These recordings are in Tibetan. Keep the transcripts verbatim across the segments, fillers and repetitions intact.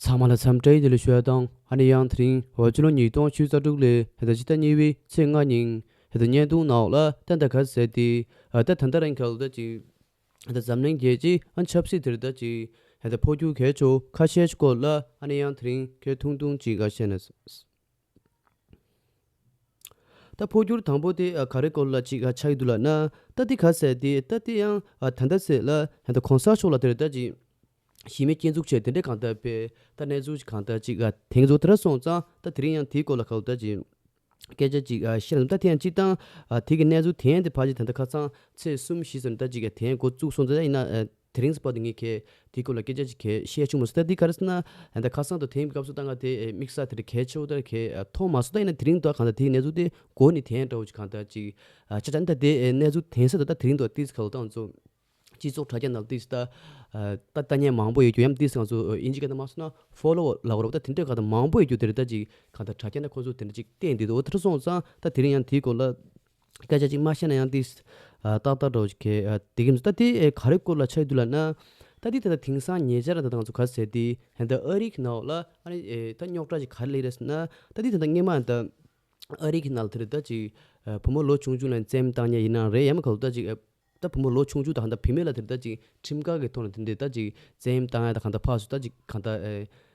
ཚང་མ་ལ་འཚམས་འདྲི་བདེ་ལེགས་ཞུ་ཡ་དང་ཨ་ནི་ཡང་དེ་རིང་འོ་ཕྱི་ལོ་ཉིས་སྟོང་ཉི་ཤུ་རྩ་དྲུག་ལོའི་ད་ཕྱི་ཟླ་གཉིས་པའི་ཚེས་ལྔ་ཉིན་ད་བརྙན་ཐུང་ནང་ལ་ད་ད་ག་ཟེར་ཏེ་ད་ད་ལྟ་རང་ག་ལ་ད་ཅིག་ད་འཛམ་གླིང་རྒྱལ་སྤྱིའི་ཨ་ཆབ་སྲིད་དེར་ད་ཅིག་ད་འཕོ་འགྱུར་གལ་ཆེ་ཁ་ཤས་ཀྱི་སྐོར་ལ་ཨ་ནི་ཡང་དེ་རིང་ཁྱོད་ཐུང་ཐུང་ཅིག་ཨ་བཤད་ན། ད་འཕོ་འགྱུར་དང་པོ་དེ་ཨ་ག་རེ་སྐོར་ལ་ཅིག་ཨ་ཆགས་ཀྱི་འདུག་ལབ་ན། ད་དེ་ག་ཟེར་དེ་ད་དེ་ཡང་ཨ་ད་ལྟ་ཟེར་ལ་ད་གོང་ས་མཆོག་ལ་དེར་ད་ཅིག་གཞི་མེད་སྐྱོན་འཛུགས་བྱས་དེ་འདྲའི་གང་ལྟར་པས་ད་གནས་ཚུལ་ཅིག་གང་ལྟར་ཅིག་ཨ་དེང་ཚོ་དེ་ར་སོང་ཙང་ད་དེ་རིང་ཡང་དེའི་སྐོར་ལ་ག་ལ་ད་ཅིག་སྐད་ཆ་ཅིག་ཨ་བཤད་ན། ད་དེ་ཡང་སྤྱིར་བཏང་ཨ་དེ་གི་གནས་ཚུལ་དེ་ཡང་དེ་ཕལ་ཆེར་ད་ལྟ་ཁ་སང་ཚེས་གསུམ་བཞི་ཙམ་ད་ཅིག་ཨ་དེ་ཡང་འགོ་བཙུགས་སོང་ཙང་ཡིན་ན་ཨ། དེ་རིང་ཚེ་བར་དུ་ངས་ཁྱེད་དེའི་སྐོར་ལ་སྐད་ཆ་ཅིག་ཁྱེད་བཤད་བྱུང་མ་སོང་། ད་དེ་ག་རེ་ཟེར་ན་ད་ཁ་སང་དང་དེའི་སྐབས་སུ་ད་ང་དེ་དམིགས་བསལ་དེ་འདྲ་གལ་ཆེ་བོ་ད་ཁྱེད་མཐོང་མ་སོང་། ད་ཡིན་ན་དེ་རིང་དུ་གང་ལྟར་དེའི་གནས་ཚུལ་དེ་གོ་ནས་དེ་འདྲ་བོ་ཅིག་གང་ལྟར་ཅིག་ཨ་ཆ་ཆ་ད་དེ་གནས་ཚུལ་དེང་སང་ད་ད་དེ་རིང་དུ་ཏིས་ག་ལ་ད་ང་ཚོ་སྤྱི་ཚོགས་དྲ་རྒྱ་ནང་ཏིས་ད་ད་ལྟ་ཉན་མང་པོ་ཡོད་རྒྱུ་ཡང་ཏིས་ང་ཚོ་ཨིན་ཇི་སྐད་ནང་མ་སོང་ན་ཕོ་ལོ་ལབ་རོགས། ད་དེ་འདྲ་གང་ལྟར་མང་པོ་ཡོད་རྒྱུ་དེ་རེད། ད་ཅིག་གང་ལྟར་དྲ་རྒྱ་ནང་ཁོ་ཚོ་དེ་འདྲ་ཅིག་བསྟན་དེ་འདུག་འོ་དེ་འདྲ་སོང་ཙང་ད་དེ་རིང་ཡང་དེའི་སྐོར་ལ། སྐད་ཆ་གཅིག་མ་བཤད་ན་ཡང་ཏིས། ཏག་ཏག་འགྲོ་གི་དེ་གི་མི་ད་དེ་ག་རེ་སྐོར་ལ་ཆགས་འདུག་ལབ་ན། ད་དེ་ད་ལྟ་དེང་སང་ཉེ་ཆར་ད་ང་ཚོ་ག་ཟེར་དེ་ཧན་ད་ཨ་རི་གི་ནང་ལ་ཨ་ནི་ད་རྙོག་དྲ་ཅིག་ག་རེ་ལས་རེད་ཟེར་ན། ད་དེ་ད་ལྟ་སྔས་མ་ད་ཨ་རི་གི་ནང་ལ་དེ་རེད། ད་ཅིག་བུ་མོ་ལོ་ཆུང་ཆུང་ལ་བཙན་གཡེམ་བཏང་ཉེ་ཡིན་ན་རེད་ཡ་མ་ག་ལ་ད་ཅིག་ད་བུ་མོ་ལོ་ཆུང་ཆུང་ད་ཧན་ད་བུད་མེད་ལ་དེ་རེད། ད་ཅིག་ཁྲིམས་འགལ་གི་ཐོག་ནས་དེ་འདྲ་ད་ཅིག་བཙན་གཡེམ་བཏང་ཡ་ད་གང་ད་ཕར་སུ་ད་ཅིག་གང་ད།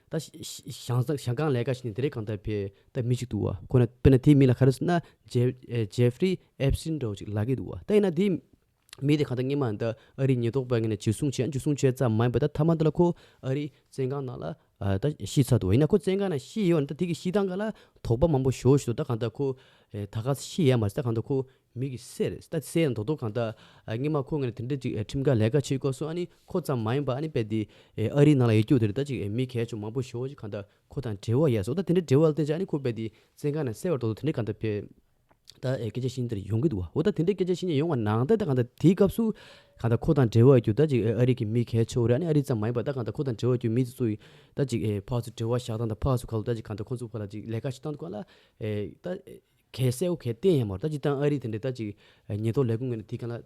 ད་ཞང་ཞང་ཞང་ཀང་ལས་ཀ་བྱེད་ནི་དེ་རེད། གང་ལྟར་ཕེ་ད་མི་ཞིག་འདུག་བ། ཁོ་ན་དཔེར་ན་དེའི་མི་ལ་ག་རེ་ཟེར་ན་ཇེ་ཨེ་ཇེ་ཧྥི་རི་ཨེབ་སི་ཏིན་འདྲ་བོ་ཅིག་ལབ་ཀྱི་འདུག་བ། ད་ཡིན་ན་དེའི་མི་དེ་གང་ལྟར་སྔོན་མ་ད་ཨ་རིའི་ཉེན་རྟོག་པ་ངོས་ནས་འཇུ་བཟུང་བྱས། འཇུ་བཟུང་བྱས་ཙམ་མ་ཡིན་པ་ད་མཐའ་མ་དེ་ལ་ཁོ་ཨ་རིའི་བཙོན་ཁང་ནང་ལ་ཨ་ད་ཤི་ཚར་འདུག་བ། ཡིན་ན་ཁོ་བཙོན་ཁང་ནང་ཤི་ཡོད་ན་ད་དེ་གི་ཤི་སྟངས་ག་ལ་དོགས་པ་མང་པོ་ཞེ་པོ་ཞིག་འདུག་ད་གང་ལྟར་ཁོ་ཨེ་ད་ག་ཤི་ཡ་མ་རེད། ད་གང་ལྟར་ཁོ་མི་གི་སྲས་རེད། ད་སྲས་ཡང་རྡོག་རྡོག་གང་ལྟར་ཨ་སྔོན་མ་ཁོ་ངོས་ནས་དེ་འདྲ་ཅིག་ཨ་ཁྲིམས་འགལ་ལས་ཀ་བྱེད་དགོས་སོང་། ཨ་ནི་ཁོ་ཙམ་མ་ཡིན་པ་ཨ་ནི་དཔེ་དེ་ཨེ་ཨ་རིའི་ནང་ལ་ཡོད་རྒྱུ་དེ་རེད། ད་ཅིག་ཨེ་མི་གལ་ཆེ་མང་པོ་ཞེ་པོ་ཅིག་གང་ལྟར་ཁོ་དང་འབྲེལ་བ་ཡོད་སོང་། ད་དེ་འདྲའི་འབྲེལ་བ་ལ་བརྟེན་བྱས་ཨ་ནི་ཁོ་དཔེ་དེ་བཙོན་ཁང་ནས་གསལ་བར་རྡོག་རྡོག་དེ་འདྲའི་གང་ལྟར་དཔེ་ད་ཨེ་སྐད་ཆ་བཤད་ནི་དེ་རེད་ཡོང་གི་འདུག་བ། འོ་ད་དེ་འདྲའི་སྐད་ཆ་བཤད་ནི་ཡོང་བ་ནང་ད་ད་གང་ལྟར་དེའི་སྐབས་སུ་གང་ལྟར་ཁོ་དང་འབྲེལ་བ་ཡོད་རྒྱུ་ད་ཅིག་ཨེ་ཨ་རི་གི་མི་གལ་ཆེ་བོ་རེད། ཨ་ནི་ཨ་རི་ཙམ་མ་ཡིན་པ་ད་གང་ལྟར་ཁོ་དང་འབྲེལ་བ་ཡོད་རྒྱུ་མི་ཚོ་ཚོ་ཡི་ད་ཅིག་ཨེ་ཕར་ཚུར་འབྲེལ་བ་བཞག་སྟངས་དང་ཕར་ཚུར་ག་ལ་ད་ཅིག་གང་ལྟར་ཁོ་ཚོ་ཕར་ལ་ཅིག་ལས་ཀ་བྱེད་སྟངས་དུ་ག་ལ་ཨེ་ད། གལ་གསལ་བོ་གལ་བསྟན་ཡ་མ་རེད། ད་ཅི་ལྟར་ཨ་རི་དེ་འདྲའི་ད་ཅིག་ཉེན་རྟོག་ལས་ཁུངས་ངོས་ནས་དེ་ག་ལ་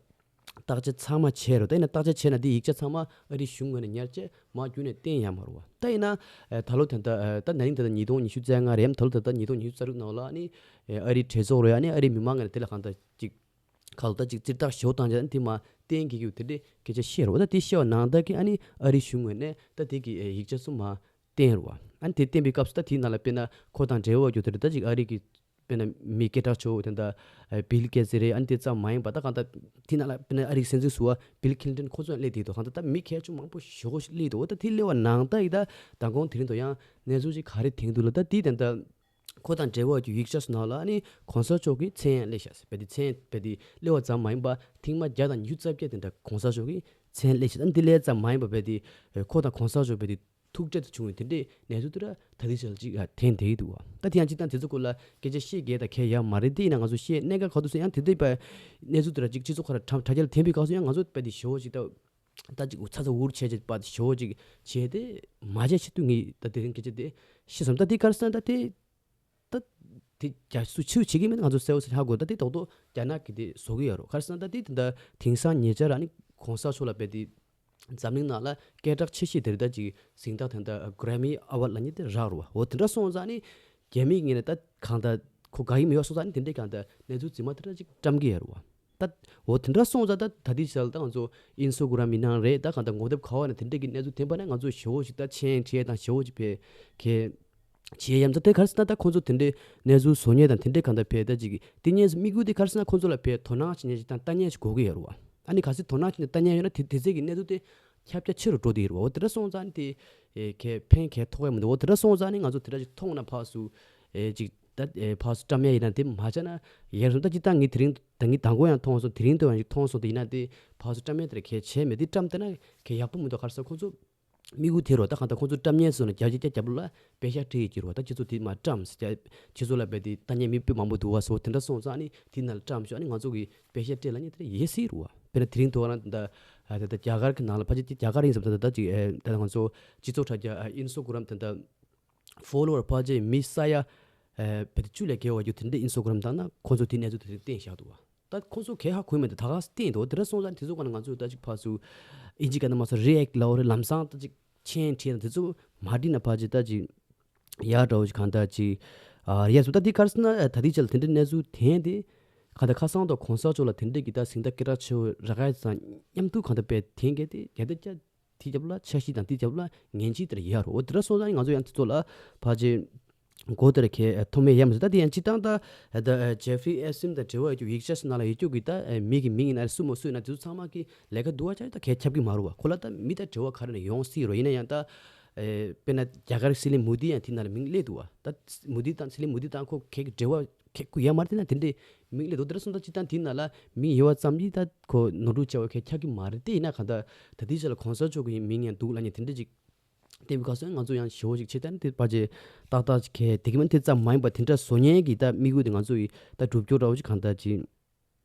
བརྟག་དཔྱད་ཚང་མ་བྱས་རོ། ད་ཡིན་ན་བརྟག་དཔྱད་བྱས་ན་དེ་ཡིག་ཆ་ཚང་མ་ཨ་རི་གཞུང་ངོས་ནས་ཉར་བྱས་མ་བརྒྱུད་ནས་བསྟན་ཡ་མ་རེད་བ། ད་ཡིན་ན་ད་ལོ་ད་ལྟ་ད་ན་ནིང་ད་ལྟ་ཉིས་སྟོང་ཉི་ཤུ་རྩ་ལྔ་རེད། ད་ལོ་ད་ལྟ་ཉིས་སྟོང་ཉི་ཤུ་རྩ་དྲུག་ནང་ལ་ཨ་ནི་ཨ་རིའི་གྲོས་ཚོགས་རེད། ཨ་ནི་ཨ་རིའི་མི་མང་ངོས་ནས་དེ་ལ་གང་ལྟར་ཅིག་ག་ལ་ད་ཅིག་ཙིར་ཐག་ཞོ་བཏང་བྱས་ཨ་ནི་དེ་མ་བསྟན་གྱི་ཡོད་དེ་འདྲའི་སྐད་ཆ་བཤད་རོ། ད་དེ་བཤད་བ་ནང་ལྟར་གྱི་ཨ་ནི་ཨ་རི་གཞུང་ངོས་ནས་ད་དེ་གི་ཡིག་ཆ་ཚང་མ་བསྟན་རོ། ཨ་ནི་དེ་བསྟན་པའི་སྐབས་སུ་ད་དེའི་ནང་ལ་དཔེར་ན་ཁོ་དང་འབྲེལ་བ་ཡོད་དེ་རེད། ད་ཅིག་ཨ་རི་གི་དཔེར་ན་མི་སྐད་གྲགས་ཆེ་བོ་དེ་འདྲ་བིལ་གེ་ཙི་རེད། ཨ་ནི་དེ་ཙམ་མ་ཡིན་པ་ད་གང་ལྟར་དེའི་ནང་ལ་དཔེར་ན་ཨ་རི་གི་སྲིད་འཛིན་ཟུར་པ་བིལ་ཁི་ལིན་ཏོན་ཁོ་ཚོ་ཡང་སླེབས་དེ་འདུག་གང་ལྟར་ད་མི་གལ་ཆེ་མང་པོ་ཞེ་པོ་ཞིག་སླེབས་འདུག་འོ་ད་དེ་སླེབས་པ་ནང་ལྟར་ཡིན་ད་མདང་དགོང་དེ་རིང་དུ་ཡང་གནས་ཚུལ་ཅིག་ག་རེ་དེང་དུས་ལ་ད་དེའི་དེ་འདྲ་ཁོ་དང་འབྲེལ་བ་ཡོད་ཡིག་ཆ་ཚོ་ནང་ལ་ཨ་ནི་གོང་ས་མཆོག་གི་མཚན་ཡང་སླེབས་ཤག་ཟེར། དཔེ་དེ་མཚན་དཔེ་དེ་སླེབས་པ་ཙམ་མ་ཡིན་པ་ཐེངས་མ་བརྒྱ་དང་ཉི་ཤུ་རྩ་བརྒྱད་དེ་འདྲ་གོང་ས་མཆོག་གི་མཚན་སླེབས་ཤག་ཨ་ནི་དེ་སླེབས་ཙམ་མ་ཡིན་པ་དཔེ་དེ་ཁོ་དང་གོང་ས་མཆོག་དཔེ་དེ་ཐུག་འཕྲད་དུ་བྱུང་བའི་དེ་འདྲའི་གནས་ཚུལ་དེ་ར་ད་ལྟའི་ཆར་ཅིག་ཨ་ཐོན་བསྡད་ཀྱི་འདུག་བ། ད་དེ་ཡང་སྤྱིར་བཏང་དེ་ཚོ་སྐོར་ལ་སྐད་ཆ་བཤད་གལ་དང་གལ་ཡ་མ་རེད། དེ་ཡིན་ན་ང་ཚོ་བཤད་གནད་འགག་ག་དུས་སུ་ཡང་དེ་འདྲའི་པ་གནས་ཚུལ་དེ་ར་ཅིག་སྤྱི་ཚོགས་ཁ་ར་དྲ་དྲ་རྒྱ་ལ་ཐོན་པའི་སྐབས་སུ་ཡང་ང་ཚོ་དཔེ་དེ་ཞེ་པོ་ཅིག་ད་ད་ཅིག་ཚ་ཚ་འུར་བྱས་བྱས་པ་དེ་ཞེ་པོ་ཅིག་བྱས་ཏེ་མ་བྱས་ཆེད་དུ་ངས་ད་དེ་རིང་སྐད་ཆ་དེ་བཤད་སོང་། ད་དེ་ག་རེ་ཟེར་ན་ད་དེ་ད་དེ་རྒྱ་སུ་ཆེའུ་བྱེད་ཀྱི་མེད་ང་ཚོ་གསལ་བོ་ཟེར་ཧ་གོ། ད་དེ་རྡོག་རྡོག་རྒྱ་ནག་གི་དེ་བཟོ་གི་ཡོད་རོ། ག་རེ་ཟེར་ན་ད་དེ་དེ་འདྲ་དེང་སང་ཉེ་ཆར་ཨ་ནི་གོང་ས་མཆོག་ལ་དཔེ་དེ་འཛམ་གླིང་ནང་ལ་སྐད་གྲགས་ཆེ་ཤོས་དེ་རེད། ད་ཅིག་གཟེངས་རྟགས་དེ་འདྲ་གྷ་རེ་མི་ཨ་ཝརཌ་ལབ་མཁན་དེ་རག་རོ་བ། འོ་དེ་འདྲ་སོང་ཙང་ཨ་ནི་རྒྱ་མིའི་ངོས་ནས་ད་གང་ལྟར་ཁོ་དགའ་ཡི་མི་ཡོད་སོང་ཙང་ཨ་ནི་དེ་འདྲའི་གང་ལྟར་གནས་ཚུལ་རྫུན་མ་དེ་འདྲ་ཅིག་བཀྲམ་གི་ཡོད་རོ་བ། ད་འོ་དེ་འདྲ་སོང་ཙང་ད་ད་ལྟའི་ཆར་ད་ང་ཚོ་ཨིན་སི་ཊ་གྷ་རམ་ཡིན་ནའང་རེད། ད་གང་ལྟར་ངོ་དེབ་ག་བ་ནས་དེ་འདྲ་གི་གནས་ཚུལ་ཐོན་པ་ན་ང་ཚོ་ཞེ་པོ་ཞིག་ད་མཆན་བྲིས་དང་ཞེ་པོ་ཞིག་བྱེད་གལ་བྱེད་ཡ་མཚན་དེ་ག་རེ་ཟེར་ན་ད་ཁོང་ཚོ་དེ་འདྲའི་གནས་ཚུལ་བཟོ་མཁན་དང་དེ་འདྲའི་གང་ལྟར་བྱས་ད་ཅིག་དེ་ངས་དམིགས་ཡུལ་དེ་ག་རེ་ཟེར་ན་ཁོང་ཚོ་ལ་བྱས་དོ་སྣང་བྱེད་མཁན་ཞིག་དང་ལྟ་མཁན་ཞིག་དགོས་ཀྱི་ཡོད་རེད་བ། ཨ་ནི་གལ་སྲིད་དོ་སྣང་བྱེད་ནས་ལྟ་མཁན་ཡོད་ན་དེ་དེ་ཚད་ཀྱི་གནས་ཚུལ་དེ་ཁྱབ་རྒྱ་ཆེ་རུ་འགྲོ་བསྡད་ཡོད་རེད་བ། འོ་དེ་འདྲ་སོང་ཙང་ཨ་ནི་དེ་ཨེ་གལ་ཕན་གལ་ཐོགས་ཡ་མི་འདུག་འོ་དེ་འདྲ་སོང་ཙང་ཨ་ནི་ང་ཚོ་དེ་འདྲ་ཞིག་མཐོང་ན་ཕར་ཚུར་ཨེ་ཅིག་ད་ཨེ་ཕར་ཚུར་བཀྲམ་ཡ་ཡིན་ན་དེ་མ་བྱས་ན་ཡག་སོང་། ད་ཅི་ད་ངས་དེ་རིང་ད་ངས་དང་པོ་ཡང་མཐོང་སོང་། དེ་རིང་དུ་ཡང་ཞིག་མཐོང་སོང་། དེ་ཡིན་ན་དེ་ཕར་ཚུར་བཀྲམ་ཡ་དེ་ར་གལ་ཆེ་མེད། དེ་བཀྲམ་བསྡད་ན་གལ་ཡག་པོ་མི་འདུག་ག་རེ་ཟེར་ཁོང་ཚོ་དམིགས་ཡུལ་དེ་རོ། ད་གང་ལྟར་ཁོང་ཚོ་བཀྲམ་ཉན་སོང་ན་རྒྱ་རྒྱ་རྒྱབ་ལོགས་ལ་པེ་ཤ་སྤྲད་ཀྱི་རོ། ད་ཁྱེད་ཚོ་དེ་མ་བཀྲམ་ཟེར། ཁྱེད་ཚོ་ལ་བས་དེ་ལྟ་ཉན་མི་དཔེ་མང་པོ་འདུག་བ་སོ། དེ་འདྲ་སོང་ཙང་ནི་དེ་ནང་ལ་བཀྲམ་ཤོག་ཨ་ནི་ང་ཚོ་གི་པེ་ཤ་སྤྲད་ལ་ཉན་དེ་ཡེ་སྲིད་རོ། དཔེར་ན་དེ་རིང་ཐོག་ན་ད་ད་ད་རྒྱ་གར་གྱི་ནང་ལ་ཕལ་ཆེར་དེ་རྒྱ་གར་ཡིན་ཟེར། ད་ད་ད་ཅིག་ཨེ་ད་ང་ཚོ་སྤྱི་ཚོགས་དྲ་རྒྱ་ཨིན་སི་ཊ་གྷ་རམ་དེ་ད་ཕོ་ལོ་ཝར་ཕལ་ཆེར་མི་ས་ཡ་ཨེ་བས་དེ་བཅུ་ལས་བརྒལ་བ་རྒྱུ་དེ་འདྲ་ཨིན་སི་ཊ་གྷ་རམ་དང་ན་ཁོ་ཚོ་དེ་གནས་ཚུལ་དེ་བསྟན་བཞག་འདུག་བ། ད་ཁོ་ཚོ་གས་ཧ་གོ་མེད་འདུག་ད་ག་སྟེང་དུ་དེ་འདྲ་སོང་ཙང་དེ་ཚོ་ག་ན་ང་ཚོ་ད་ཅིག་ཕར་ཚུར་ཨིན་ཇི་སྐད་ནང་མ་སོང་རི་ཨེག་ལབ་རེད། ལམ་སང་ད་ཅིག་ མཆན་བྲིས་ན་དེ་ཚོ་མ་བྲིས་ན་ཕལ་ཆེར་ད་ཅིག་ཡག་འདྲ་བོ་ཅིག་གང་ལྟར་ཅིག་ཨ་རེད་སོ། ད་འདི་ག་རེ་ཟེར་ན་ཨ་ད་ལྟའི་ཆར་ལ་དེ་འདྲའི་གནས་ཚུལ་ཐོན་ཏེ་གང་ལྟར་ཁ་སང་དང་གོང་ས་མཆོག་ལ་དེ་འདྲའི་གི་ད་གཟེངས་རྟགས་སྐད་གྲགས་ཆེ་བོ་རག་ཡ་ཙང་མཉམ་དུ་གང་ལྟར་དཔེ་ཐོན་གལ་ཏེ་རྒྱ་ད་ཅག་དེའི་རྒྱབ་ལ་འཆར་གཞི་དང་དེའི་རྒྱབ་ལ་ངན་ཇུས་དེ་འདྲ་ཡོད་རེད། འོ་དེ་འདྲ་སོང་ཙང་ང་ཚོ་ཡང་དེ་ཚོ་ལ་ཕལ་ཆེར་མགོ་དེར་གལ་ཐོགས་མེད་ཡ་མ་ཟད། ད་དེ་ཡང་སྤྱིར་བཏང་ད་ད་ཇེ་ཧྥི་རི་ཨེབ་སིན་དང་འབྲེལ་བ་ཡོད་རྒྱུ་ཡིག་ཆ་ཟེར་ནང་ལ་ཡོད་རྒྱུ་གི་ད་མི་གི་མིང་ཡིན་ན་རེད། སུ་མོ་སུ་ཡིན་ན་དེ་ཚོ་ཚང་མ་གི་ལས་ཀ་འདུག་བ་ཆ་ད་གལ་ཁྱབ་གི་མ་རེད་བ། ཁོ་ལ་ད་མི་ད་འབྲེལ་བ་ག་རེ་ནས་ཡོང་སྲིད་རོ། ཡིན་ན་ཡང་ད་དཔེར་ན་རྒྱ་གར་སྲིད་བློན་མོ་དི་ཡང་དེ་ནང་ལ་མིང་སླེབས་འདུག་བ། ད་མོ་དི་དང་སྲིད་བློན་མོ་དི་དང་ཁོ་གལ་གི་འབྲེལ་བ་གལ་ཁུ་ཡ་མ་རེད་ན་དེ་འདྲའི་མིང་སླེབས་འདུག་དེ་འདྲ་སོང་ཙང་སྤྱིར་བཏང་དེ་ནང་ལ་མིང་ཡོད་པ་ཙམ་གྱིས་ད་ཁོ་ནོར་འཁྲུལ་བྱས་པ་གལ་ཁྱབ་གི་མ་རེད། དེ་ཡིན་ན་གང་ལྟར་ད་ལྟའི་ཆ་ལ་གོང་ས་མཆོག་གི་མིང་ཡང་འདུག་ལབ་མཁན་དེ་འདྲ་ཅིག་བསྟན་པའི་སྐབས་སུ་ང་ཚོ་ཡང་ཞེ་པོ་ཅིག་ཆེ་ད་ནི་དེ་ཕལ་ཆེར་ཏག་ཏག་ཅིག་གལ་དེ་གི་མ་དེ་ཙམ་མ་ཡིན་པ་དེ་འདྲ་བཟོ་མཁན་གྱི་ད་དམིགས་ཡུལ་དེ་ང་ཚོ་ཡི་ད་སྒྲུབ་སྐྱོར་འདྲ་བོ་ཅིག་གང་ལྟར་ཅིག་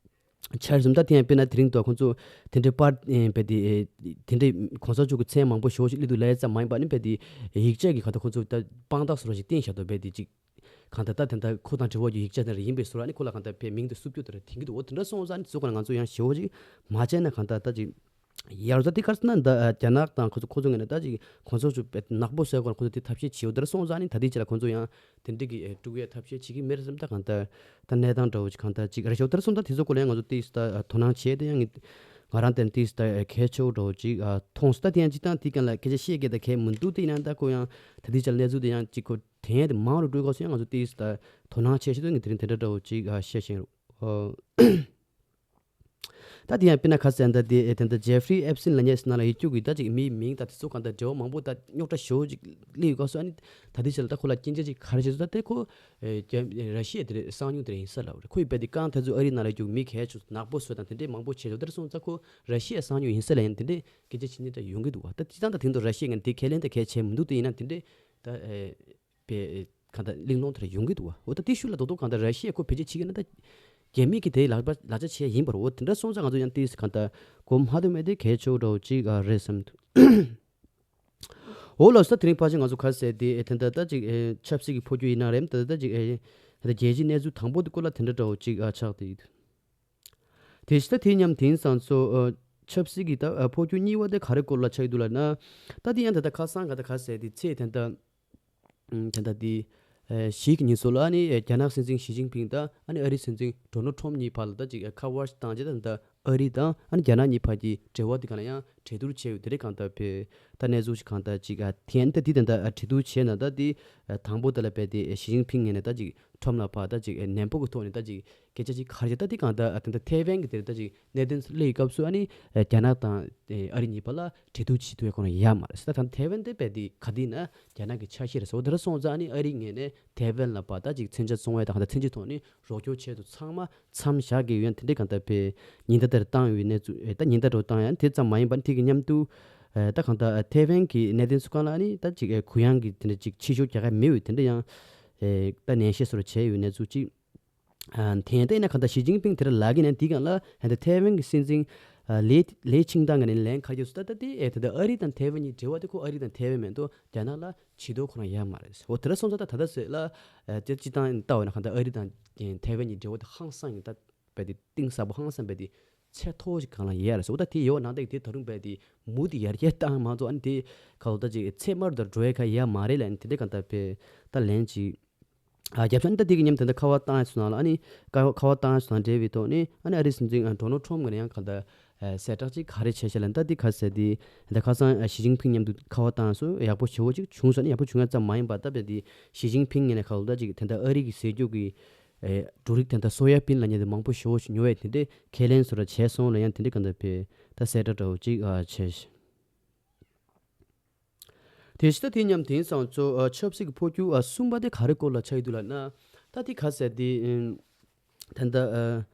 འཆར་ཟིན། ད་དེ་ཡང་དཔེར་ན་དེ་རིང་དུ་ཁོང་ཚོ་དེ་འདྲའི་པར་ཨེ་བས་དེ་ཨེ་དེ་འདྲའི་གོང་ས་མཆོག་གི་མཚན་མང་པོ་ཞེ་པོ་ཞིག་སླེབས་འདུག་ལབ་ཡ་ཙམ་མ་ཡིན་པ་ནི་བས་དེ་ཡིག་ཆ་གི་གང་ལྟར་ཁོང་ཚོ་ད་དཔང་རྟགས་བཟོ་འདྲ་ཞིག་བསྟན་བཞག་འདུག་བས་དེ་ཅིག་གང་ལྟར་ད་དེ་འདྲ་ཁོ་དང་འབྲེལ་བ་ཡོད་ཡིག་ཆ་དེ་འདྲ་ཡིན་པའི་བཟོ་འདྲ་ནི་ཁོ་ལ་གང་ལྟར་བས་མིང་དེ་བསུབ་རྒྱུ་དེ་འདྲ་ཐོན་གྱི་འདུག་འོ་དེ་འདྲ་སོང་ཙང་ནི་དེ་ཚོ་ཁོ་ན་ང་ཚོ་ཡང་ཞེ་པོ་ཅིག་མ་བྱས་ན་གང་ལྟར་ད་ཅིག་ཡར་ཟ་དེ་གར་ན་ད་རྒྱ་ནག་དང་ཁོ་ཚོ་ཁོ་ཚོ་ངོས་ནས་ད་ཅིག་གོང་ས་མཆོག་ནག་པོ་བཟོས་སྐོར་ཁོ་ཚོ་དེ་ཐབས་ཤེས་བྱེད་འོ་དེ་འདྲ་སོང་ཙང་ནི་ད་ལྟའི་ཆ་ལ་ཁོ་ཚོ་ཡང་དེ་འདྲ་གི་དཀྲུག་ཡའི་ཐབས་ཤེས་བྱེད་ཀྱི་མེད་རེད་བསམ། ད་གང་ལྟར་ད་གནས་སྟངས་འདྲ་བོ་ཅིག་གང་ལྟར་ཅིག་རེད་ཤག་དེར་སོང་ད་དེ་ཚོ་སྐོར་ལ་ཡང་ང་ཚོ་ཏིས་ད་དོ་སྣང་བྱས་ཏེ་ཡང་ང་རང་དེར་ཏིས་ད་གལ་ཆེ་བོ་འདྲ་བོ་ཅིག་མཐོང་སོང་། ད་དེ་ཡང་སྤྱིར་བཏང་དེ་གང་ལ་སྐད་ཆ་བཤད་སྐད་ད་གལ་མི་འདུག་དེ་ཡིན་ན་ད་ཁོ་ཡང་ད་ལྟའི་ཆར་གནས་ཚུལ་དེ་ཡང་ཅིག་ཁོ་དྲན་དེ་མང་རུ་འགྲོ་དགོས་སོང་། ཡང་ང་ཚོ་ཏིས་ད་དོ་སྣང་བྱས་ཤེས་དོན་གྱི་དེ་རིང་དེ་འདྲ་འདྲ་བོ་ཅིག་བཤད་བཞིན་རོགས། ད་དེ་ཡང་དཔེར་ན་ཁ་སང་ད་དེ་དེ་འདྲ་ཇེ་ཧྥི་རི་ཨེབ་སིན་ལབ་མཁན་ཞིག་ནང་ལ་ཡོད་རྒྱུ་གི་ད་ཅིག་མིའི་མིང་ད་དེ་ཚོ་གང་ལྟར་འབྲེལ་བ་མང་པོ་ད་རྙོག་དྲ་ཞེ་པོ་ཅིག་སླེབས་ཡོད་སྐབས་སུ། ཨ་ནི་ད་ལྟའི་ཆར་ལ་ད་ཁོ་ལ་སྐྱོན་ཆ་ཅིག་ག་རེ་བྱས་སོང་། ད་དེ་ཁོ་ཨེ་རྒྱ་ར་ཤི་ཡ་དེ་རེད། གསང་ཉུལ་དེ་རེད་ཡིན་ས་ལབ་རེད། ཁོ་ཡི་བས་དེ་རྐང་ཐེ་ཚོ་ཨ་རི་ནང་ལ་ཡོད་རྒྱུ་མི་གལ་ཆེ་ནག་པོ་བཟོས་དང་དེ་འདྲས་མང་པོ་བྱས་ཡོད། དེར་སོང་ཙང་ཁོ་ར་ཤི་ཡ་གསང་ཉུལ་ཡིན་ས་ལབ་ཡང་དེ་འདྲས་སྐད་ཆ་བྱེད་མཁན་ད་ཡོང་གི་འདུག་བ། ད་སྤྱིར་བཏང་ད་དེང་དུ་ར་ཤི་ཡ་ངན་དེ་ཁས་ལེན་ད་གལ་ཆེ་མི་འདུག་དེ་ཡིན་ན་དེ་འདྲས་ད་ཨེ་པའི་གང་ལྟར་གླེང་སློང་དེ་འདྲ་ཡོང་གི་འདུག་བ། འོ་ད་དེ་ཤུལ་ལ་རྡོག་རྡོག་གང་ལྟར་ར་ཤི་ཡ་ཁོ་བེད་སྤྱོད་བྱེད་ཀྱི་ན་ད་རྒྱ་མི་གི་དེའི་ལག་པ་ལག་ཆ་ཆེ་ཡིན་པ་རེད། འོ་དེ་འདྲ་སོང་ཙང་ང་ཚོ་ཡང་ཏིས་གང་ལྟར་གོ་མ་ཐུབ་མེད་དེ་གལ་ཆེ་བོ་འདྲ་བོ་ཅིག་ཨ་རེད་བསམ་འདུག་འོ་ལགས་སོ། ད་དེ་རིང་ཕལ་ཆེར་ང་ཚོ་ག་རེ་ཟེར་དེ་ཨེ་དེ་འདྲ་ད་ཅིག་ཨེ་ཆབ་སྲིད་ཀྱི་འཕོ་འགྱུར་ཡིན་ན་རེད། ད་ད་ཅིག་ཨེ་ད་རྒྱལ་སྤྱིའི་གནས་ཚུལ་དང་པོ་དེ་སྐོར་ལ་དེ་འདྲ་འདྲ་བོ་ཅིག་ཨ་ཆགས་བསྡད་ཡོད། དེ་བཞིན་ད་དེ་མཉམ་དེང་སང་ཚོ་ཨ་ཆབ་སྲིད་ཀྱི་ད་ཨ་འཕོ་འགྱུར་གཉིས་པ་དེ་ག་རེ་སྐོར་ལ་ཆགས་ཡོད་འདུག་ལབ་ན། ད་དེ་ཡང་ད་ལྟ་ཁ་སང་ག་ད་ག་རེ་ཟེར་དེ་ཚེས་དེ་འདྲ་ཨ་ད་ལྟ་དེ་ཨ་བཞི་གི་ཉིན་སོ་ལ་ཨ་ནི་ཨ་རྒྱ་ནག་སྲིད་འཛིན་ཞི་ཅིན་ཕིང་དང་ཨ་ནི་ཨ་རིའི་སྲིད་འཛིན་ཌོ་ནལ་ཊམ་གཉིས་བར་ལ་ད་ཅིག་ཨ་ཁ་པར་ཞིག་བཏང་རྗེས་ད་ད་ཨ་རི་དང་ཨ་ནི་རྒྱ་ནག་གཉིས་བར་གྱི་འབྲེལ་བ་དེ་ག་ལ་ཡང་གྲོས་བསྡུར་བྱས་ཡོད། དེ་རེད་གང་ལྟར་བས་ད་གནས་ཚུལ་ཞིག་གང་ལྟར་ཅིག་ཨ་དེ་ཡང་ད་དེ་དེ་འདྲ་ཨ་གྲོས་བསྡུར་བྱས་ན་ད་དེ་ཨ་དང་པོ་དེ་ལ་བས་དེ་ཞི་ཅིན་ཕིང་ངོས་ནས་ད་ཅིག་ཊམ་ལ་ཕར་ད་ཅིག་ཨ་ནན་པོ་གི་ཐོག་ནས་ད་ཅིག་སྐད་ཆ་ཅིག་ག་རེ་བྱས། ད་དེ་གང་ལྟར་ཨ་དེ་འདྲ་ཐའེ་ཝན་གྱི་དེར་ད་ཅིག་གནད་དོན་སླེབས་སྐབས་སུ་ཨ་ནི་ཨ་རྒྱ་ནག་དང་ཨ་རི་གཉིས་བར་ལ་གྲོས་བསྡུར་བྱེད་ཐུབ་ཡ་ཁོ་རང་ཡོད་མ་རེད། ད་ད་ཐའེ་ཝན་དེ་བས་དེ་ག་དེ་ན་རྒྱ་ནག་གི་ཆ་ཤས་རེད་ཟེར་བ་དེ་འདྲ་སོང་ཙང་ཨ་ནི་ཨ་རི་ངོས་ནས་ཐའེ་ཝན་ལ་ཕར་ད་ཅིག་མཚོན་ཆ་བཙོང་བའི་དང་གང་ལྟར་མཚོན་ཆའི་ཐོག་ནས་རོགས་སྐྱོར་ཆེད་དུ་ཚང་མ་མཚམས་བཞག་གི་ཡོད། དེ་འདྲའི་གང་ལྟར་བས་ཉེན་བརྡ་དེར་བཏང་ཡོད་གནས་ཚུལ་ཨེ་ད་ཉེན་བརྡ་རུ་བཏང་ཡང་དེ་ཙམ་མ་ཡིན་པར་དེ་གི་མཉམ་དུ་ཨེ་ད་གང་ལྟར་ཐའེ་ཝན་གྱི་གནད་དོན་སུ་གང་ལ་ནི་ད་ཅིག་ཨེ་གུ་ཡངས་ཀྱི་དེ་འདྲ་ཅིག་ཕྱི་བཤོལ་རྒྱག་ག་མེད་པའི་དེ་འདྲ་ཡང་ཨེ་ད་ནན་བཤད་སོགས་བྱས་ཡོད་གནས་ཚུལ་ཅིག་ཨ་དེ་ཡང་ད་ཡིན་ན་གང་ལྟར་ཞི་ཅིན་ཕིང་དེར་ལབ་ཀྱི་ནས་དེ་གང་ལ་ཧན་ད་ཐའེ་ཝན་གྱི་སྲིད་འཛིན་ཨ་ལེ་ལེ་ཆིང་ཏང་གི་ནས་ལན་ཁ་རྒྱབ་སུ་ད་ད་དེ་ཨེ་ད་ད་ཨ་རི་དང་ཐའེ་ཝན་གཉིས་འབྲེལ་བ་དེ་ཁོ་ཨ་རི་དང་ཐའེ་ཝན་མེད་དོ་རྒྱ་ནག་ལ་བྱེད་དོ་ཁོ་རང་ཡ་མ་རེད། འོ་དེ་འདྲ་སོང་ཙང་ད་ད་ད་ཟེར་ལ་ཨ་དེ་སྤྱིར་བཏང་ལྟ་བ་ན་གང་ལྟར་ཨ་རི་དང་ཐའེ་ཝན་གཉིས་འབྲེལ་བ་དེ་ཧང་སང་ཡིན་ད། བས་དེ་གཏིང་ཟབ་པོ་ཧང་སང་བས་དེ་ཚད་མཐོ་ཞིག་གང་ལ་ཡོད་རེད་ཟེར། འོ་ད་དེ་ཡོད་ནང་དེ་དེ་ད་རུང་བས་དེ་མུ་དེ་ཡར་རྒྱས་བཏང་མ་གཏོགས་ཨ་ནི་དེ་ག་ལོ་ད་ཅིག་ཚད་མར་དུ་འགྲོ་ཡ་ག་ཡ་མ་རེད་ལ། ཨ་ནི་དེ་འདྲ་གང་ལྟར་བས་ད་ལན་ཅིག་ཨ་རྒྱབ་ཤ་ཨ་ནི་ད་དེ་གི་མཉམ་དེ་འདྲ་ཁ་པར་བཏང་ཡ་ཚོ་ནང་ལ་ཨ་ནི་ཁ་ཁ་པར་བཏང་ཡ་ཚོ་དང་འབྲེལ་བའི་ཐོག་ནས་ཨ་ནི་ཨ་རིའི་སྲིད་འཛིན་ཨ་ཌོ་ནལ་ཊམ་གི་ནས་ཡང་གང་ལྟར་ཨ་གསལ་བསྒྲགས་ཅིག་ག་རེ་བྱས་ཤག་ལ་ད་དེ་ག་ཟེར་དེ་ད་ཁ་སང་ཨ་ཞི་ཅིན་ཕིང་མཉམ་དུ་ཁ་པར་བཏང་ཡ་ཚོ་ཡག་པོ་ཞེ་པོ་ཅིག་བྱུང་སོང་། ཨ་ནི་ཡག་པོ་བྱུང་ཡ་ཙམ་མ་ཡིན་པར་ད་བས་དེ་ཞི་ཅིན་ཕིང་ངོས་ནས་ག་ལོ་ད་ཅིག་དེ་འདྲ་ཨ་རི་གི་ཟེར་རྒྱུ་གི་ཨེ་འབྲུ་རིགས་དེ་འདྲ་སོ་ཡ་པིན་ལབ་མཁན་དེ་མང་པོ་ཞེ་པོ་ཞིག་ཉོ་བས་དེ་འདྲའི་ཁས་ལེན་བཟོ་འདྲ་བྱས་སོང་ལ་ཡང་དེ་འདྲའི་གང་ལྟར་བས་ད་གསལ་བསྒྲགས་འདྲ་བོ་ཅིག་ཨ་བྱས་ཤག་དེ་བཞིན་ད་དེ་མཉམ་དེང་སང་ཚོ་ཨ་ཆབ་སྲིད་ཀྱི་འཕོ་འགྱུར་ཨ་གསུམ་པ་དེ་ག་རེ་སྐོར་ལ་ཆགས་ཡོད་འདུག་ལབ་ན་ད་དེ་ག་ཟེར་དེ་ཨེམ་ད་ལྟ་ཨ་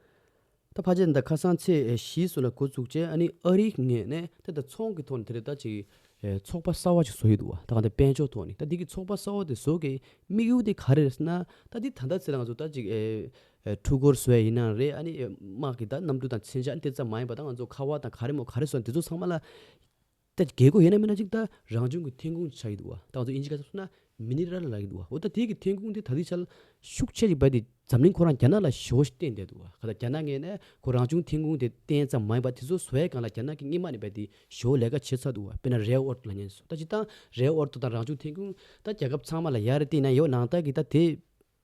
ད་ཕལ་ཆེར་ད་ཁ་སང་ཚེས་བཞི་སོགས་ལ་འགོ་བཙུགས་རྗེས་ཨ་ནི་ཨ་རིའི་ངོས་ནས་ད་ལྟ་ཚོང་གི་ཐོག་ནས་དེ་རེད་ད་ཅིག་ཨེ་ཚོགས་པ་གསར་བ་ཅིག་བཟོ་ཡི་འདུག་བ། ད་ག་ད་དཔལ་འབྱོར་ཐོག་ནས་ད་འདི་གི་ཚོགས་པ་གསར་བ་དེ་བཟོ་གི་དམིགས་ཡུལ་དེ་ག་རེ་རེད་ཟེར་ན། ད་འདི་ད་ལྟ་ཚེ་ལ་ང་ཚོ་ད་ཅིག་ཨེ་ཨེ་འཕྲུལ་འཁོར་བཟོ་ཡ་ཡིན་ན་རེད། ཨ་ནི་ཨེ་དམག་གི་ད་གནམ་གྲུ་དང་མཚོན་ཆ་ཨ་ནི་དེ་ཙམ་མ་ཡིན་པ་ད་ང་ཚོ་ཁ་པར་དང་ག་རེ་མོ་ག་རེ་བཟོ་ན་དེ་ཚོ་ཚང་མ་ལ་ ད་རྒྱལ་སྒོ་ཡོད་ན་མེད་ན་ཅིག་ད་རང་བྱུང་གི་ཐོན་ཁུངས་ཆགས་ཀྱི་འདུག་བ། ད་ང་ཚོ་དབྱིན་ཇི་སྐད་ཆ་གསུངས་ན་མི་ནི་རལ་ལབ་ཀྱི་འདུག་བ། འོ་ད་དེ་གི་ཐོན་ཁུངས་དེ་ད་ལྟའི་ཆར་ཤུགས་ཆེ་ཞིག་བས་དེ་འཛམ་གླིང་ཁོ་རང་རྒྱ་ནག་ལ་ཞེ་པོ་ཞིག་བརྟེན་བསྡད་འདུག་བ། ག་ད་རྒྱ་ནག་ངོས་ནས་ཁོ་རང་བྱུང་ཐོན་ཁུངས་དེ་བརྟེན་ཙམ་མ་ཡིན་པ་དེ་ཚོ་བཟོ་བའི་སྒང་ལ་རྒྱ་ནག་གི་སྔོན་མ་ནས་བས་དེ་ཞེ་པོ་ལས་ཀ་བྱེད་ཚར་འདུག་བ། དཔེར་ན་རེར་ཨར་ཐི་ལབ་མཁན་ཚོ་ད་ཅིག་ད་རེར་ཨར་ཐི་དང་རང་བྱུང་ཐོན་ཁུངས་ད་རྒྱལ་ཁབ་ཚང་མ་ལ་ཡར་རེ་བརྟེན་ན་ཡོད་ནང་ལྟར་གྱི་ད་དེ་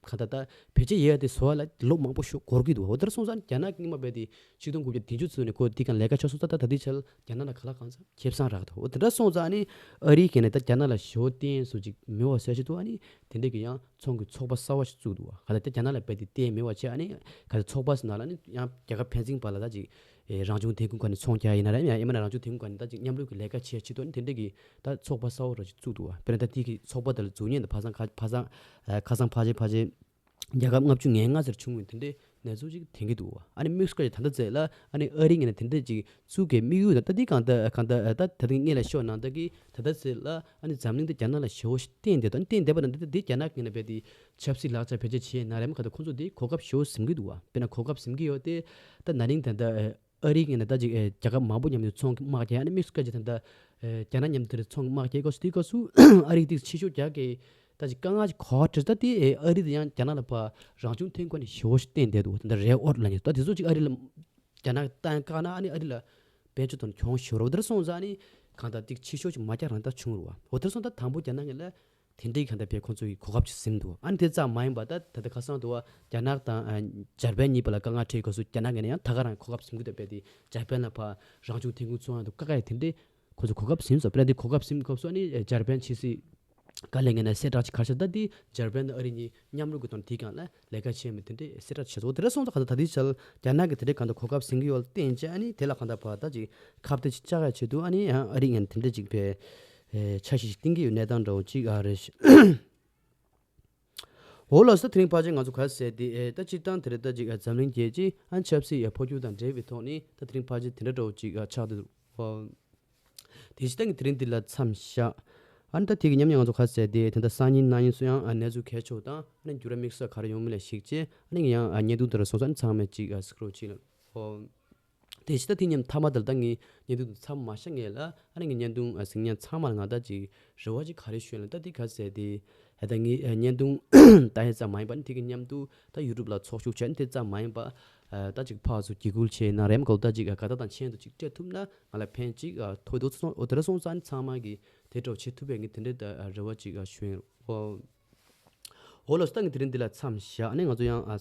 ག་ད་ད་བེད་སྤྱོད་ཡོད་དེ་བཟོ་བ་ལ་ལོ་མང་པོ་ཞིག་འགོར་གྱི་འདུག་བ། འོ་དེར་སོང་ཙང་རྒྱ་ནག་གི་སྔོན་མ་བས་དེ་ཆིག་སྟོང་དགུ་བརྒྱ་བདུན་ཅུ་ཙམ་ནས་ཁོ་དེ་གང་ལས་ཀ་བྱས་སོང་ཙང་ད་ད་ལྟའི་ཆར་རྒྱ་ནག་ལ་ག་ལ་གང་འཚམ་ཁེ་བཟང་རག་འདུག་འོ་དེ་འདྲ་སོང་ཙང་ཨ་ནི་ཨ་རིའི་གན་ནས་ད་རྒྱ་ནག་ལ་ཞེ་པོ་བརྟེན་སོང་ཅིག་མེད་པ་བཟོ་བྱེད་དུ་ཨ་ནི་དེ་འདྲས་ཀྱི་ཡང་ཚོང་གི་ཚོགས་པ་གསར་པ་ཞིག་བཙུགས་འདུག་བ། ག་ད་ད་རྒྱ་ནག་ལ་བས་དེ་བརྟེན་མེད་པ་བྱས་ཨ་ནི་ག་ད་ཚོགས་པ་ཟེར་ན་ལ་ཨ་ནི་ཡང་རྒྱལ་ཁབ་ཕན་ཚུན་བར་ལ་ད་ཅིག་ཨེ་རང་བྱུང་ཐོན་ཁུངས་སྒང་ནས་ཚོང་རྒྱག་ཡིན་ན་རེད། ཡང་ཡང་མིན་ན་རང་བྱུང་ཐོན་ཁུངས་སྒང་ནས་ད་ཅིག་མཉམ་རུབ་ཀྱི་ལས་ཀ་བྱེད་ཆེད་དུ་ཨ་ནི་དེ་འདྲས་ཀྱི་ད་ཚོགས་པ་གསར་པ་ར་ཅིག་བཙུགས་འདུག་བ། དཔེར་ན་ད་དེ་གི་ཚོགས་པ་དེ་ལ་འཛུལ་མཁན་དང་ཕ་སང་ཁ་ཕ་སང་ཨ་ཁ་སང་ཕལ་ཆེར་ཕལ་ཆེར་རྒྱལ་ཁབ་ལྔ་བཅུ་ང་ལྔ་ཙམ་བྱུང་བའི་དེ་འདྲའི་གནས་ཚུལ་ཅིག་ཐོན་གྱི་འདུག་བ། ཨ་ནི་དམིགས་སུ་བཀར་ཏེ་ད་ལྟ་ཚེ་ལ་ཨ་ནི་ཨ་རིའི་ངོས་ནས་དེ་འདྲ་ཅིག་བཙུགས་དགོས་དམིགས་ཡུལ་དང་ད་འདི་གང་ལྟར་གང་ལྟར་ད་ད་ལྟ་ངས་ལ་ཤོད་ནང་ལྟར་གྱི་ད་ལྟ་ཚེ་ལ་ཨ་ནི་འཛམ་གླིང་དེ་རྒྱ་ནག་ལ་ཞེ་པོ་ཞིག་བརྟེན་བསྡད་དང་བརྟེན་བསྡད་པ་དང་འདི་ལྟ་འདི་རྒྱ་ནག་ངོས་ནས་རྦད་དེ་ཆབ་སྲིད་ལག་ཆ་བེད་སྤྱོད་བྱས་ན་རེམ་ག་ད་ཁོང་ཚོ་དེ་གོ་སྐབས་ཞེ་པོ་ཟིན་གྱི་འདུག་བ། དཔེར་ན་གོ་སྐབས་ཟིན་གྱི་ཡོད་དེ་ད་ན་ནིང་ད་ལྟ་ཨ་རིའི་ངོས་ནས་ད་ཅིག་ཨེ་རྒྱལ་ཁབ་མང་པོ་མཉམ་དུ་ཚོང་གི་དམག་རྒྱག་ཨ་ནི་དམིགས་སུ་བཀར་ཅིག་ད་ལྟ་ཨེ་རྒྱ་ནག་མཉམ་དུ་དེར་ཚོང་གི་དམག་རྒྱག་སྐབས་སུ་དེའི་སྐབས་སུ་ཨ་རིའི་དེ་ཆེ་ཤོས་རྒྱག་གི་ད་ཅིག་དཀའ་ངལ་ཅིག་ག་བ་བྲིས་ད་དེ་ཨེ་ཨ་རི་དེ་ཡང་རྒྱ་ནག་ལ་ཕར་རང་བྱུང་ཐོན་ཁུངས་ནས་ཞེ་པོ་ཞིག་བརྟེན་བསྡད་འདུག་ད་ལྟ་རེར་ཨར་ཐི་ལབ་མཁན་ད་དེ་ཚོ་ཅིག་ཨ་རི་ལ་རྒྱ་ནག་གཏན་བཀག་ན་ཨ་ནི་ཨ་རི་ལ་དཔལ་འབྱོར་དང་གྱོང་ཤོར་བ་དེར་སོང་ཙང་ཨ་ནི་གང་ལྟར་ཏིག་ཆེ་ཤོས་ཅིག་མ་རྒྱག་རང་ད་བྱུང་རུ་བ། འོ་དེར་སོང་ད་དང་པོ་རྒྱ་ནག་ངོས་ལ་དེ་འདྲའི་གང་ལྟར་བས་ཁོང་ཚོ་ཡི་གོ་སྐབས་ཅིག་ཟིན་འདུག་ཨ་ནི་དེ་ཙམ་མ་ཡིན་པ་ད་ད་ལྟ་ཁ་སང་དུ་བ་རྒྱ་ནག་དང་ཨ་འཇར་པན་གཉིས་བར་ལ་དཀའ་ངལ་འཕྲད་སྐབས་སུ་རྒྱ་ནག་ངོས་ནས་ཡང་ད་ག་རང་གོ་སྐབས་ཟིན་གྱི་འདུག་པས་དེ་འཇར་པན་ལ་ཕར་རང་བྱུང་ཐོན་ཁུངས་བཙོང་ཡག་ཏུ་དཀའ་ཁག་ཡ་དེ་འདྲའི་ཁོ་ཚོ་གོ་སྐབས་ཟིན་སོང་། དཔེར་ན་དེ་གོ་སྐབས་ཟིན་སྐབས་སུ་ཨ་ནི་འཇར་པན་ཕྱི་སྲིད་བཀའ་བློན་ངོས་ནས་གསལ་བསྒྲགས་ཅིག་ག་རེ་བྱས་ད་དེ་འཇར་པན་དང་ཨ་རི་གཉིས་མཉམ་རུབ་ཀྱི་ཐོག་ནས་དེའི་སྒང་ལ་ལས་ཀ་བྱས་མི་དེ་འདྲའི་གསལ་བསྒྲགས་བྱས་སོང་། དེ་འདྲ་སོང་ཙང་གང་ལྟར་ད་ལྟའི་ཆར་རྒྱ་ནག་གིས་དེ་འདྲའི་གང་ལྟར་གོ་སྐབས་ཟིན་གྱི་ཡོད་ལ་བརྟེན་བྱས་ཨ་ནི་དེ་ལ་གང་ལྟར་ཕར་ད་ཅིག་ཁ་གཏད་ཅིག་བཅག་ཡ་ཆེད་དུ་ཨ་ནི་ཡང་ཨ་རི་ངོས་ནས་དེ་འདྲ་ཅིག་པའི་འཆར་གཞི་ཞིག་བཏིང་གི་ཡོད་གནས་སྟངས་འདྲ་བོ་ཅིག་ཨ་རེད། འོ་ལགས་སོ། དེ་རིང་ཕལ་ཆེར་ང་ཚོ་ག་རེ་ཟེར་དེ་ཨེ་ད་སྤྱིར་བཏང་དེ་རེད། ད་ཅིག་ཨ་འཛམ་གླིང་རྒྱལ་སྤྱི་ཨ་ཆབ་སྲིད་ཨེ་འཕོ་འགྱུར་དང་འབྲེལ་བའི་ཐོག་ནས་ད་དེ་རིང་ཕལ་ཆེར་དེ་འདྲ་འདྲ་བོ་ཅིག་ཨ་ཆགས་འདུག་ཨོ། དེ་སྤྱིར་བཏང་གི་དེ་རིང་འདི་ལ་མཚམས་བཞག་ཨ་ནི་ད་དེ་གི་མཉམ་མཉམ་ང་ཚོ་ག་རེ་ཟེར་དེ་ད་ལྟ་སང་ཉིན་གནངས་ཉིན་སུ་ཡང་ཨ་གནས་ཚུལ་གལ་ཆེ་བ་དང་ཨ་ནི་འགྱུར་བ་དམིགས་བསལ་ག་རེ་ཡོང་མིན་ལ་གཞིགས་བྱས་ཨ་ནི་ཡང་ཨ་བརྙན་ཐུང་དེ་ར་སོང་ཙང་ཨ་ནི་ཚང་མས་ཅིག་ཨ་གཟིགས་རོགས་གྱིས་ལ། ཨོ། དེ་ཕྱི་ད་དེ་མཉམ་མཐའ་མ་དེར་ད་ངས་བརྙན་ཐུང་དུ་མཚམས་མ་བཞག་ངེས་ལ་ཨ་ནི་ངས་བརྙན་ཐུང་གཟིགས་མཁན་ཚང་མ་ལ་ང་ད་ཅིག་རེ་བ་ཅིག་ག་རེ་ཞུ་ཡ་ལ་ད་དེ་ག་ཟེར་དེ་ཨ་ད་ངས་བརྙན་ཐུང་ལྟ་ཡ་ཙམ་མ་ཡིན་པ་ནི་དེ་གི་མཉམ་དུ་ད་ཡུ་ཊུབ་ལ་ཚོགས་ཞུགས་བྱས་ནི་དེ་ཙམ་མ་ཡིན་པ་ད་ཅིག་ཕར་ཚུར་འགྱིག་ཁུལ་བྱས་ན་རེམ་ཀོ་ད་ཅིག་དགའ་རྟགས་དང་མཆན་དུ་ཅིག་སྤྲད་ཐུབ་ན་ང་ལ་ཕན་ཅིག་ཐོགས་འདུག་སོང་། འོ་དེ་ར་སོང་ཙང་ནི་ཚང་མ་གི་དེ་འདྲ་བྱེད་ཐུབ་པའི་ངས་དེ་འདྲའི་ད་རེ་བ་ཅིག་ཞུ་ཡིན། ཨོ། འོ་ལགས་སོ། ད་ངས་དེ་རིང་འདི་ལ་མཚམས་བཞག་ཨ་ནི་ང་ཚོ་ཡང་ཨ་